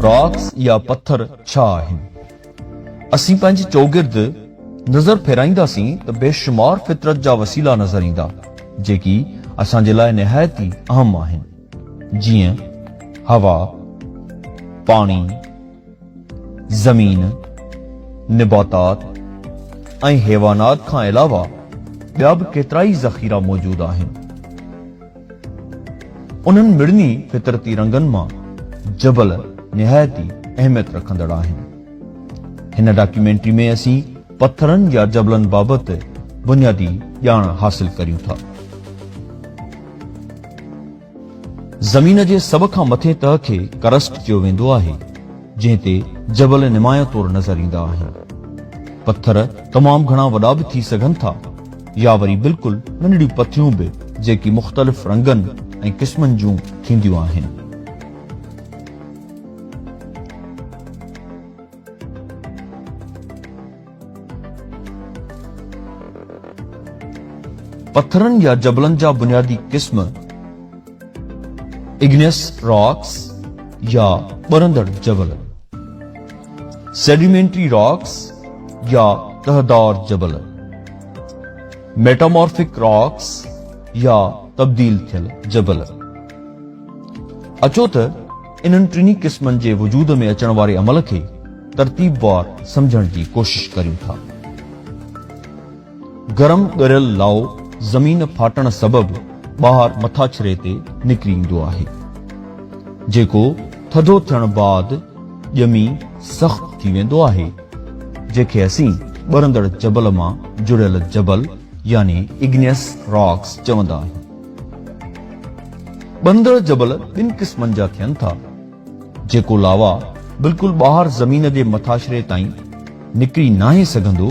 Rocks يا پٿر ڇا آهن؟ اسين پنهنجي چوگرد نظر ڦيرائينداسين ته بيشمار فطرت جا وسيلا نظر ايندا، جيڪي اسان جي لاء نهايت ئي اهم آهن، جيئن هوا، پاڻي، زمين، نباتات ۽ حيوانات کان علاوه ٻيا به ڪيترائي ذخيرا موجود آهن. انهن مڙني فطرتي رنگن مان جبل نهايت ئي اهميت رکندڙ آهن. هن ڊاڪيومينٽري ۾ اسين پٿرن يا جبلن بابت بنيادي ڄاڻ حاصل ڪريون ٿا. زمين جي سڀ کان مٿين تهه کي ڪرسٽ چيو ويندو آهي، جنهن تي جبل نمايان طور نظر ايندا آهن. پٿر تمام گهڻا وڏا به ٿي سگهن ٿا يا وري بلڪل ننڍڙيون پٿريون به جيڪي مختلف رنگن ۽ قسمن جون ٿينديون آهن. پٿرن يا جبلن جا بنيادي قسم اگنيس راڪس يا ٻرندڙ جبل، سيڊيمينٽري راڪس يا تهدار جبل، ميٽامورفڪ راڪس يا تبديل ٿيل جبل. اچو ته انهن ٽنهي قسمن جي وجود ۾ اچڻ واري عمل کي ترتيبوار سمجهڻ جي ڪوشش ڪريون ٿا. گرم ڳريل لائو زمين ڦاٽڻ سبب ٻاهر مٿاڇري تي نڪري ايندو آهي، جيڪو ٿڌو ٿيڻ بعد ڄمي سخت ٿي ويندو آهي، جنهن کي اسين ٻرندڙ جبل مان جڙيل جبل يعني اگنيس راڪس چوندا آهيون. ٻرندڙ جبل ٻن قسمن جا ٿين ٿا. جيڪو لاوا بلڪل ٻاهر زمين جي مٿاڇري تائين نڪري ناهي سگهندو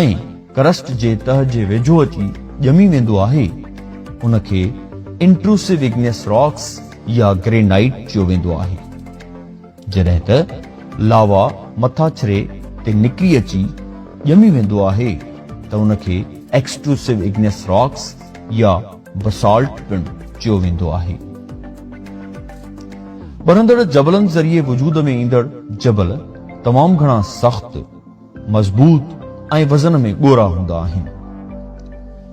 ۽ ڪرسٽ جي تهه جي ويجهو اچي ڄمي ويندو آهي، ان کي انٽروسو اگنيس راڪس يا گرينائيٽ چيو ويندو آهي. جڏهن ته لاوا مٿاڇري تي نڪري اچي ڄمي ويندو آهي ته ان کي ايڪسٽروسو اگنيس راڪس يا بسالٽ پڻ چيو ويندو آهي. ٻرندڙ جبلن ذريعي وجود ۾ ايندڙ جبل تمام گهڻا سخت، مضبوط ۽ وزن ۾ ڳورا هوندا آهن.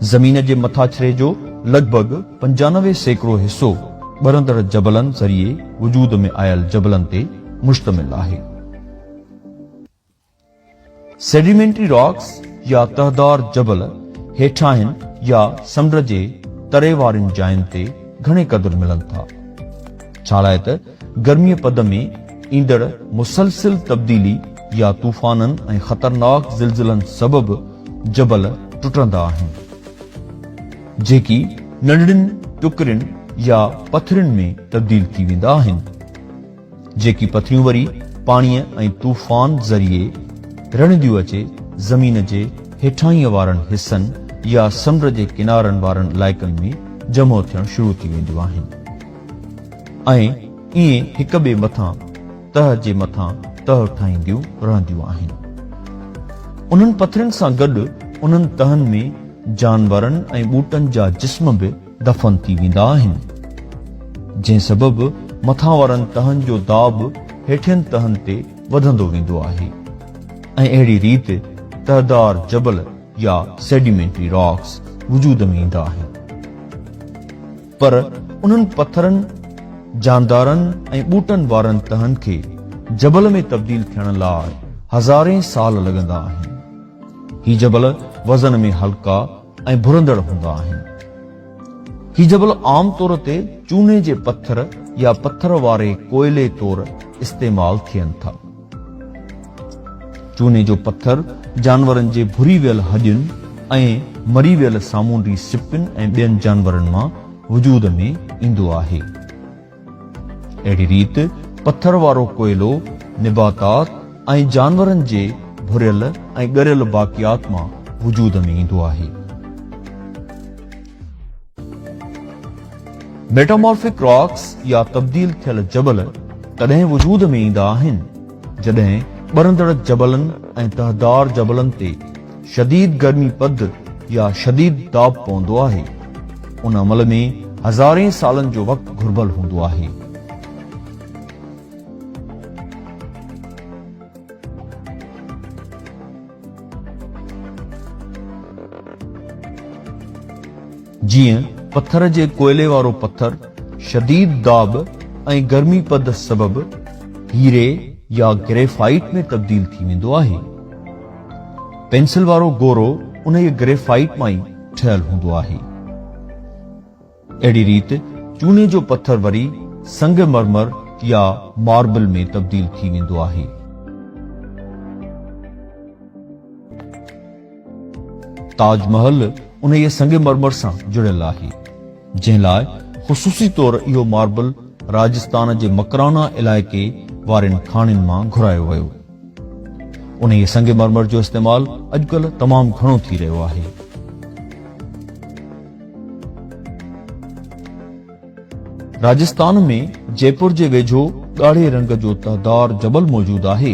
زمين جي مٿاڇري جو لڳ ڀڳ 95% حصو ٻرندڙ جبلن ذريعي وجود ۾ آيل جبلن تي مشتمل آهي. سيڊيمينٽري راڪس يا تهدار جبل هيٺاهين يا سمنڊ جي تري وارين جاين تي گهڻي قدر ملن ٿا، ڇالاء ته گرميء پد ۾ ايندڙ مسلسل تبديلي يا طوفانن ۽ خطرناڪ زلزلن سبب جبل ٽٽندا آهن، جيڪي ننڍڙين ٽڪرين يا پٿرين ۾ تبديل ٿي ويندا آهن. جيڪي پٿريون وري پاڻيء ۽ طوفان ذريعي رڙهنديون اچي زمين جي هيٺاهينء وارن حصن يا سمنڊ جي ڪنارن وارن علائقن ۾ جمع ٿيڻ شروع ٿي وينديون آهن ۽ ائين هڪ ٻئي مٿان تهه جي مٿان تهه ٺاهينديون رهنديون آهن. انهن پٿرين سان گڏ انهن تهن ۾ جانورن ۽ ٻوٽن جا جسم به دفن ٿي ويندا آهن، جنهن سبب مٿان وارن تهن جو داٻ هيٺين تهن تي وڌندو ويندو آهي ۽ اهڙي ريت تهدار جبل يا سيڊيمينٽري راڪس وجود ۾ ايندا آهن. پر انهن پٿرن، جاندارن ۽ ٻوٽن وارن تهن کي جبل ۾ تبديل ٿيڻ لاء هزارين سال لڳندا آهن. هي جبل وزن ۾ هلڪا ۽ ڀرندڙ هوندا آهن. هي جبل عام طور تي چوني جي پٿر يا پٿر واري ڪوئلي طور استعمال ٿين ٿا. چوني جو پٿر جانورن جي ڀري ويل هڏين ۽ مري ويل سامونڊي سپن ۽ ٻين جانورن مان وجود ۾ ايندو آهي. اهڙي ريت پٿر وارو ڪوئلو نباتات ۽ جانورن جي ڀريل ۽ ڳريل باقيات مان وجود ۾ ايندو آهي. ميٽامورفڪ راڪس يا تبديل ٿيل جبل تڏهن وجود ۾ ايندا آهن، جڏهن ٻرندڙ جبلن ۽ تهدار جبلن تي شديد گرمي پد يا شديد داٻ پوندو آهي. ان عمل ۾ هزارين سالن جو وقت گهربل هوندو آهي. جيئن پٿر جي ڪوئلي وارو پٿر شديد داٻ ۽ گرمي پد سبب هيري يا گريفائيٽ ۾ تبديل ٿي ويندو آهي. پينسل وارو گورو انهيء گريفائيٽ مان ئي ٺهيل هوندو آهي. اهڙي ريت چوني جو پٿر وري سنگ مرمر يا ماربل ۾ تبديل ٿي ويندو آهي. تاج محل انهيء سنگ مرمر سان جڙيل آهي، جنهن لاء خصوصي طور اهو ماربل راجستان جي مڪرانا علائقي وارين کاڻين مان گهرايو ويو. انهيء سنگ مرمر جو استعمال اڄڪلهه تمام گهڻو ٿي رهيو آهي. راجستان ۾ جئپور جي ويجهو ڳاڙهي رنگ جو تهدار جبل موجود آهي،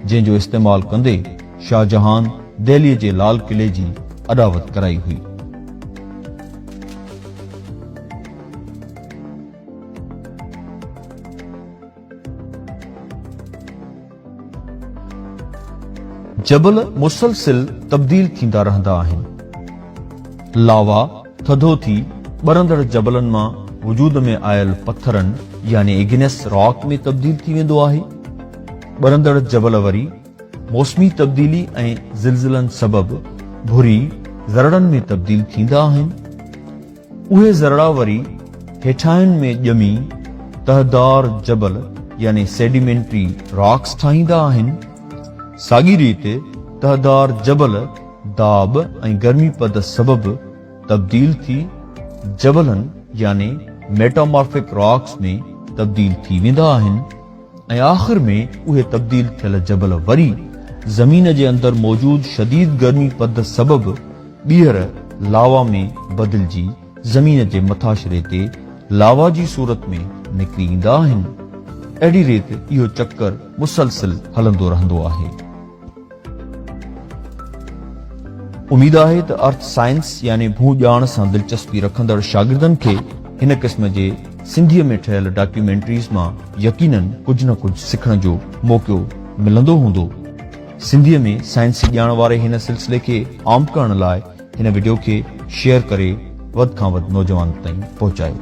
جنهن جو استعمال ڪندي شاهجهان دهليء جي لال قلعي جي اڏاوت ڪرائي هئي. جبل مسلسل تبديل ٿيندا رهندا آهن. لاوا ٿڌو ٿي ٻرندڙ جبلن مان وجود ۾ آيل پٿرن يعني اگنيس راڪ ۾ تبديل ٿي ويندو آهي. ٻرندڙ جبل وري موسمي تبديلي ۽ زلزلن سبب ڀري ذرڙن ۾ تبديل ٿيندا آهن. اهي ذرڙا وري هيٺاهين ۾ ڄمي تهدار جبل يعني Sedimentary Rocks ٺاهيندا آهن. ساڳي ريت تهدار جبل داٻ ۽ گرمي پد سبب تبديل ٿي جبلن يعني Metamorphic Rocks ۾ تبديل ٿي ويندا آهن ۽ آخر ۾ اهي تبديل ٿيل جبل وري زمين جي اندر موجود شديد گرمي پد سبب ٻيهر لاوا ۾ بدلجي زمين جي مٿاڇري تي لاوا جي صورت ۾ نڪري ايندا آهن. اهڙي ريت اهو چڪر مسلسل هلندو رهندو آهي. اميد آهي ته ارٿ سائنس يعني ڀو ڄاڻ سان دلچسپي رکندڙ شاگردن کي هن قسم جي سنڌيء ۾ ٺهيل ڊاڪيومينٽريز مان يقينن ڪجهه نه ڪجهه سکڻ جو موقعو ملندو هوندو. سنڌيء ۾ سائنسي ڄاڻ واري هن سلسلي کي عام ڪرڻ لاء هن وڊيو کي شيئر ڪري وڌ کان وڌ نوجوانن تائين پهچايو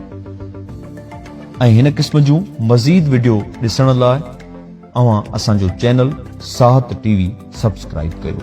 ۽ هن قسم جون مزيد وڊيو ڏسڻ لاء اوهان اسان جو channel Sahat T V subscribe ڪيو.